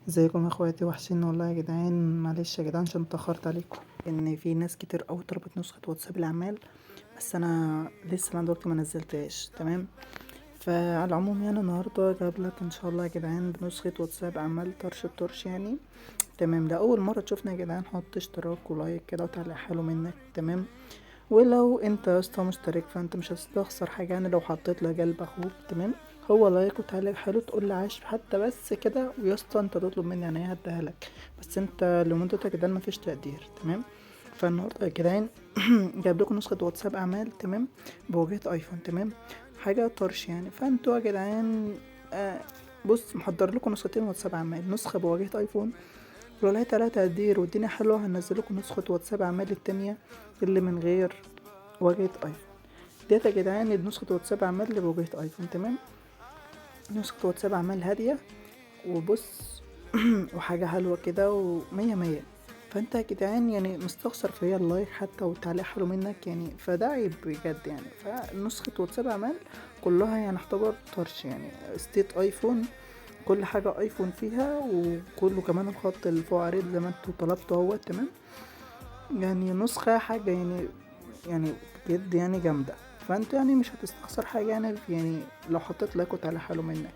ازيكم يا اخواتي؟ وحشين والله يا جدعان. معلش يا جدعان عشان اتاخرت عليكم، ان في ناس كتير قوي طلبت نسخه واتساب الاعمال، بس انا لسه لحد دلوقتي ما نزلتهاش. تمام، فعلى العموم يعني النهارده جايب لك ان شاء الله يا جدعان بنسخه واتساب اعمال طرش الطرش يعني. تمام، ده اول مرة تشوفنا يا جدعان حط اشتراك و like كده وتعليق حلو منك. تمام، ولو انت يا اسطى مشترك فانت مش هتستخسر حاجة يعني لو حطيت لقلب اخوك. تمام، هو like وتعليق حلو تقول لي عاش حتى بس كده، ويا اسطى انت تطلب مني يعني ايه هديها لك، بس انت لمدتك يا جدعان مفيش تقدير. تمام، فالنهارده يا جدعان جايب لكم نسخه واتساب اعمال، تمام، بواجهه ايفون. تمام، حاجة طرش يعني. فانتوا يا جدعان بص محضر لكم نسختين واتساب اعمال، نسخه بواجهه ايفون ولو لقيت عليها تقدير والدنيا حلوة هنزل لكم نسخه واتساب اعمال التانية اللي من غير واجهه ايفون. ديت يا جدعان نسخه واتساب اعمال اللي بواجهه ايفون. تمام، نسخه واتساب اعمال هادية وبص وحاجه حلوة كده ومية مية. فانت يا جدعان يعني مستخسر فيا ال like حتى والتعليق حلو منك يعني، فده عيب بجد يعني. فنسخة واتساب اعمال كلها يعني اعتبر طرش يعني، state ايفون، كل حاجة ايفون فيها، وكله كمان الخط اللي فوق عريض زي ما انتوا طلبتوا اهوت. تمام، يعني نسخة حاجة يعني بجد يعني جامدة. فانتوا يعني مش هتستخسر حاجة يعني لو حطيت like وتعليق حلو منك.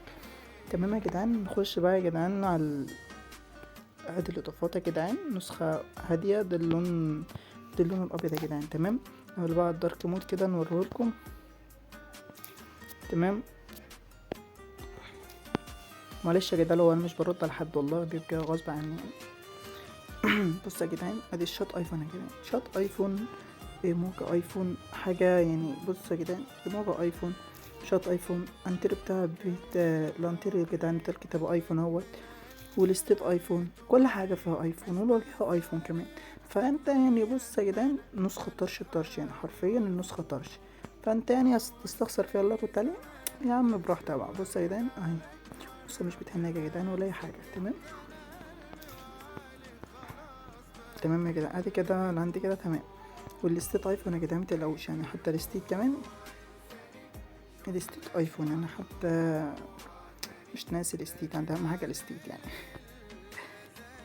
تمام يا جدعان، نخش بقى يا جدعان على ادي الاضافات يا جدعان. نسخة هادية، ده اللون، ده اللون الابيض يا جدعان. تمام، نعمل بقى ال dark mode كده نوريهولكم. تمام، معلش يا جدعان هو انا مش برد على حد والله، بيبقى غصب عني يعني. بص يا جدعان، ادي الشات ايفون يا جدعان، شات ايفون، ايموجي ايفون، حاجة يعني. بص يا جدعان، ايموجي ايفون، شات ايفون، انتري بتاع بيت، الانتري يا جدعان بتاع الكتابة ايفون اهوت، وال state ايفون، كل حاجة فيها ايفون، والواجهة ايفون كمان. فانت يعني بص يا جدعان نسخة طرش الطرش يعني، حرفيا النسخة طرش. فانت يعني تستخسر فيها ال like والتعليق يا عم براحتك بقى. بص يا جدعان اهي، بص مش بتهنج يا جدعان ولا اي حاجة. تمام تمام يا جدعان، ادي كده اللي عندي كده. تمام، وال state ايفون يا جدعان متقلقوش يعني، حتى ال state كمان ال state ايفون يعني، حتى مش ناسي ال state، عندها اهم حاجة ال state يعني.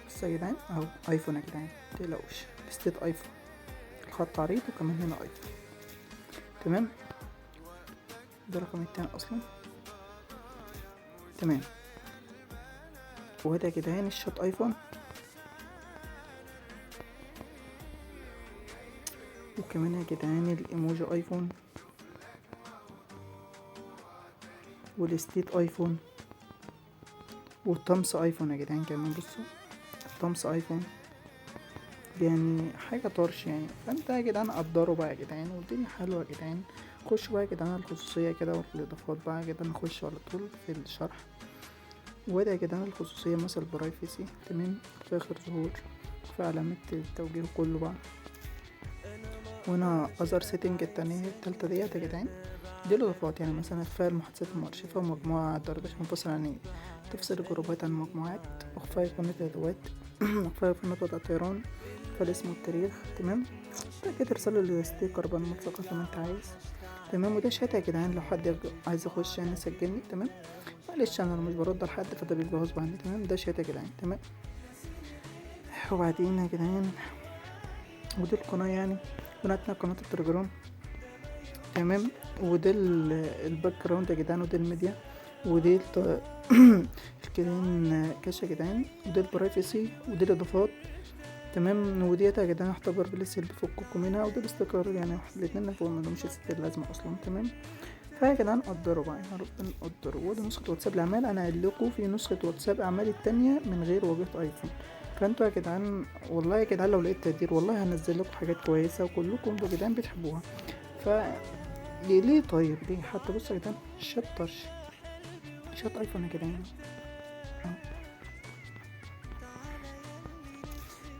بص يا جدعان اهو ايفون يا جدعان متقلقوش، ال state ايفون، الخط عريض وكمان هنا ايفون. تمام، ده رقم التاني اصلا. تمام، وده يا جدعان الشات ايفون، وكمان يا جدعان الايموجي ايفون، وال state ايفون، وال thumbs ايفون يا جدعان كمان. بصوا ال thumbs ايفون يعني حاجة طرش يعني. فانت يا جدعان قدروا بقى يا جدعان، والدنيا حلوة يا جدعان. خشوا بقى يا جدعان على الخصوصية كده والاضافات بقى يا جدعان، نخش على طول في الشرح. وده يا جدعان الخصوصية مثلا privacy. تمام، في اخر ظهور في علامة التوجيه كله بقى. وهنا other setting التانية التالتة ديت يا جدعان، دي الاضافات يعني، مثلا اخفاء المحادثات المؤرشفة ومجموعة دردشة منفصلة عن تفصل الجروبات عن المجموعات، اخفاء ايقونة الادوات، اخفاء ايقونة وضع الطيران، اخفاء الاسم والتاريخ. تمام، بعد كده ترسل ال sticker بقى الملصقة زي ما انت عايز. تمام، وده شات يا جدعان لو حد عايز يخش يعني يسجلني. تمام، معلش انا مش برد على حد فده بيبقى غصب عني. تمام، ده شات يا جدعان. تمام، وبعدين يا جدعان ودي القناة يعني، قناتنا قناة التليجرام. تمام، وده ال background يا جدعان، وده الميديا، ودي ال clean cache يا جدعان، وده ال privacy، ودي الاضافات. تمام، وديت يا جدعان اعتبر please اللي بفككم منها، وده ال sticker يعني الاتنين فوق ملهمش ست لازمة اصلا. تمام، فيا جدعان قدروا بقى يا رب نقدروا. وده نسخة واتساب الاعمال، انا قايل لكم في نسخة واتساب اعمال التانية من غير واجهة ايفون. فانتوا يا جدعان والله يا جدعان لو لقيت تقدير والله هنزل لكم حاجات كويسة وكلكم يا جدعان بتحبوها. ف ليه طيب ليه حتى بصوا يا جدعان شات طرش، شات ايفون يا جدعان.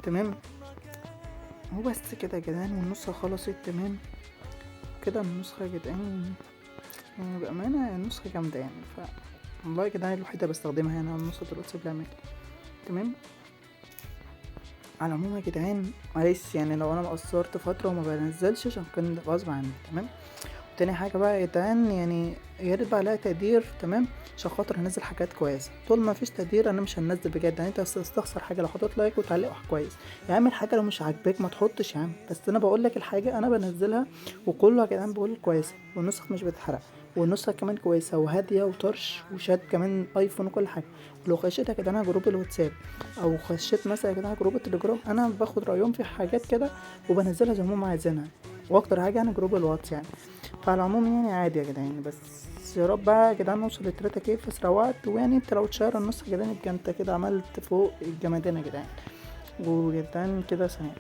تمام، هو بس كده يا جدعان، والنسخة خلصت. تمام كده النسخة يا جدعان يعني بأمانة النسخة جامدة يعني. ف والله يا جدعان الوحيدة بستخدمها يعني على نسخة الواتساب الأعمال. تمام، على العموم يا جدعان معلش يعني لو انا مقصرت فترة وما بنزلش عشان كان غصب عني. تمام، تاني حاجة بقى يا جدعان، يعني يا ريت بقى عليها تقدير، تمام، عشان خاطر هنزل حاجات كويسة. طول ما فيش تقدير انا مش هنزل بجد. يعني انت هتستخسر حاجة لو حطيت like وتعليق كويس يا عم. الحاجة لو مش عاجباك ما تحطش يا عم، بس انا بقول لك الحاجة انا بنزلها وكله يا جدعان بقول كويسة، والنسخ مش بتتحرق، والنسخة كمان كويسة وهاديه وطرش وشات كمان ايفون وكل حاجة. ولو خشيت يا جدعان على group الواتساب او خشيت مثلا يا جدعان group التليجرام، انا باخد رايهم في حاجات كده وبنزلها زي ما هم عايزينها، واكتر حاجة يعني group الواتس يعني. فعلى العموم يعني عادي يا جدعان، بس يا رب بقى يا جدعان نوصل للتلاتة K في اسرع وقت. ويعني انت لو تشير النسخة يا جدعان يبقى انت كده عملت فوق الجمدان يا جدعان، وجدعان كده سلام.